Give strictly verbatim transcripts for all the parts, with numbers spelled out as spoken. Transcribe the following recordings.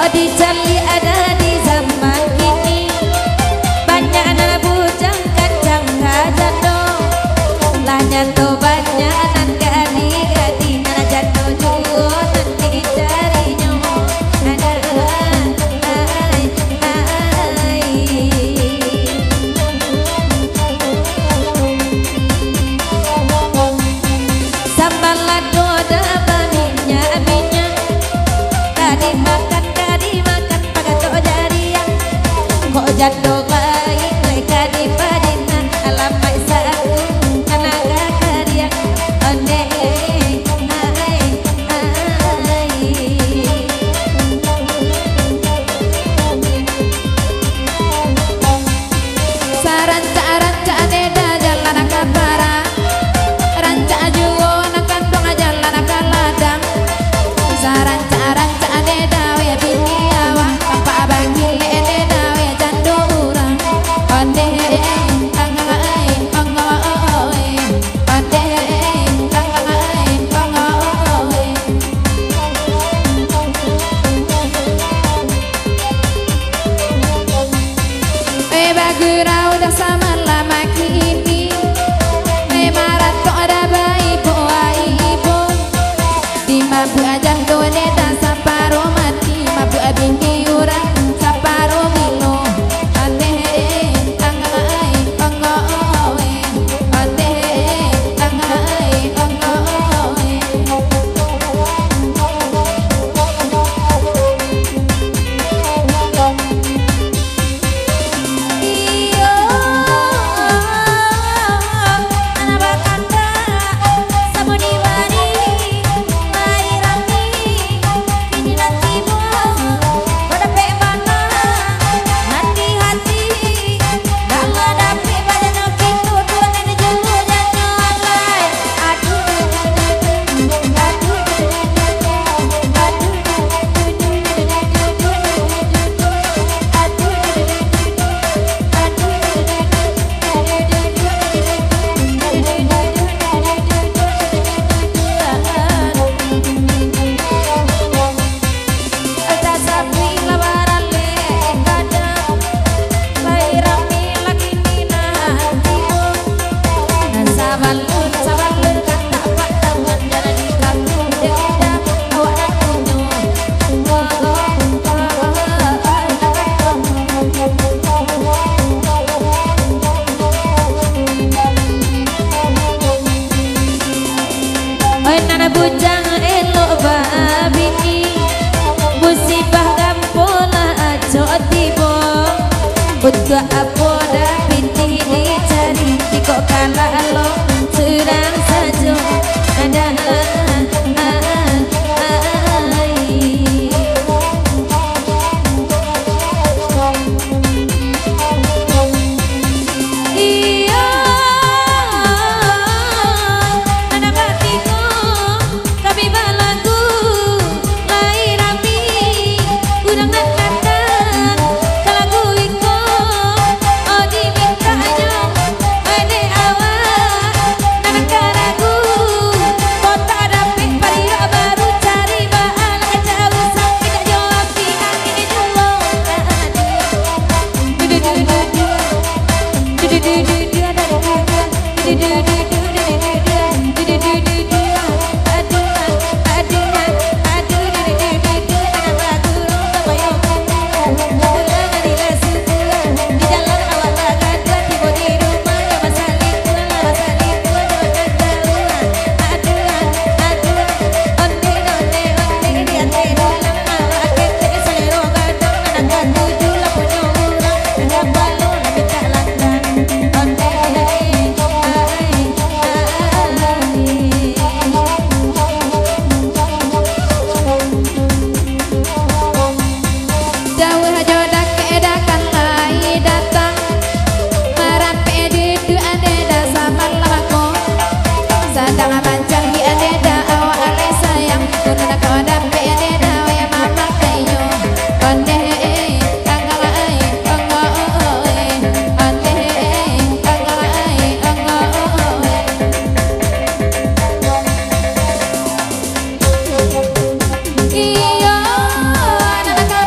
Dicaliak ado di zaman kini, banyak nan bujang kancang ka jando. Lah nyato banyak nan gadih-gadih, nan jando juo nan dicarinyo. Aduh, ai, ai. Sambal lado dah baminyak-minyak, ka dimakan, ka dimakan, pagatok jariang. Kok jando baik, baik ka dipadinah, alamaik saku, anak kakariang. Ondeh, ai, ai. Sarancak-rancak deda jalan ka Parang, rancak juo nan kanduang jalan ka ladang. Sarancak-rancak deda we bini awak, tampak bagilek deda we jando urang. Ondeh, ai, ai, ondeh, ai, ai. Eh, bagurau dah samalam kini. Eh, maratok dah baibo-aibo. Dimabuak aja tu deda saparo mati. Mabuak bini urang saparo gilo. Ondeh, ai, ai, ondeh, ai. Oi, nan bujang elok babini, musibah gampo lah acok tibo. Untuak apo dah pitih dicari, jikok kalah lo surang sajo. Ada, ai. Iyo, anak batiko, kami balagu, lai rami, urang nan datang, ka lagu iko, oh, dimintaknyo, ai dek awak. Nan karagu, kota dapek pariak baru cari baa lah ka jauah sakik jo api angin juo. Jauah jo dakek dah kan lai datang, marapek duduak ade dah samalam ko. Sadang mancari ade dah awak lai sayang, kok nan kau dapek ade dah we mamak tayo. Ondeh, ai, ai, ondeh, ai. Iyo, nan ka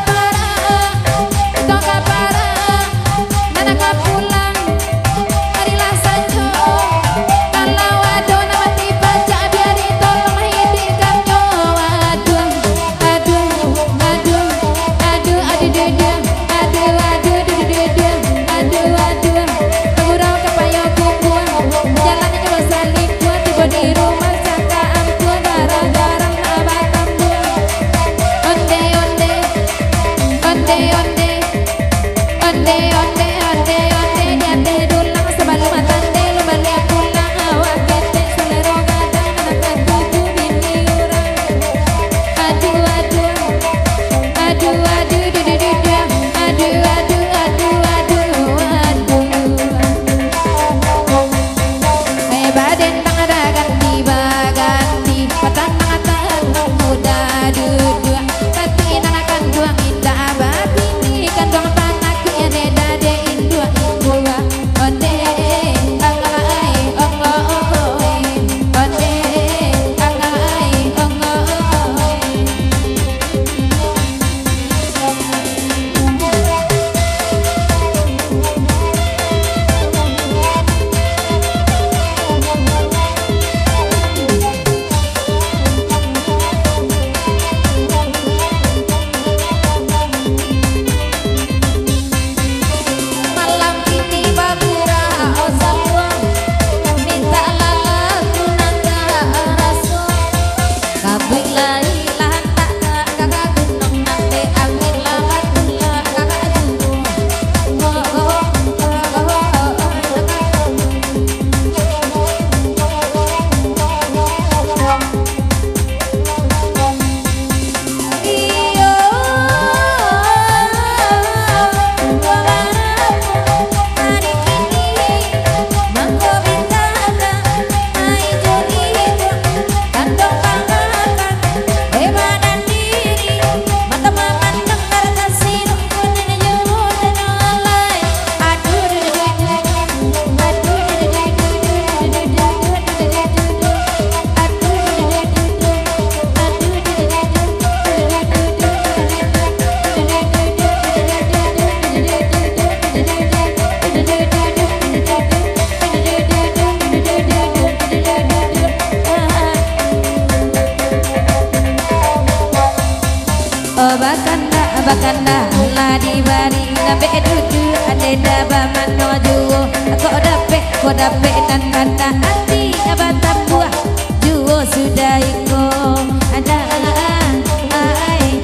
Oh, bakandak, bakandak, lah dibari, lambek duduak, ade dah bamano juo. Kok dapek, kok dapek nan kandak ati, batapuah juo sudah iko. Ada, ai, ai.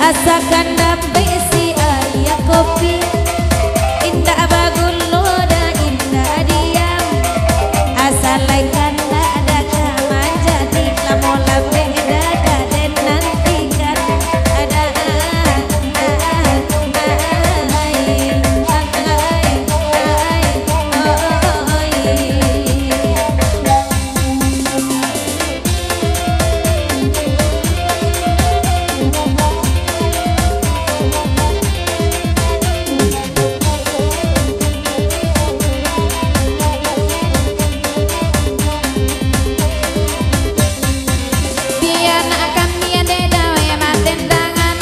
Asakan dapek si aia kopi, indak bagulo doh, indak diam. Asa lai kandak daka manjadi, lamo lambek dada den nantikan. Ada, ai, ai, ai, ai, ai, oi. Di anak kami ade dawai badendangan,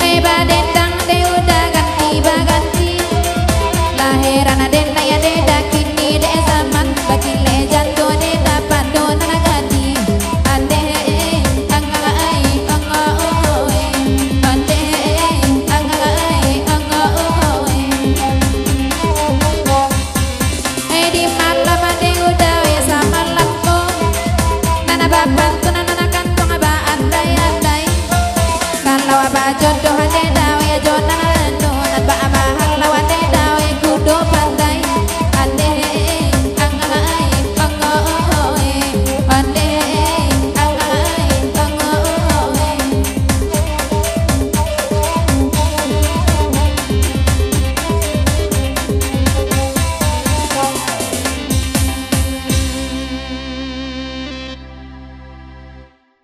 eh, badendang dek uda ganti baganti. Lah heran den lai ade dah kini dek zaman, bakilek jantuang dek tapado nan gadih. Ande, eh, angga, eh, angga, oh, eh. Ande, eh, angga, eh, angga, oh, eh. Eh, di malam ade uda, eh, samalam ko. Nan bapantun, nan kanduang baandai-andai. Kalau bajodoh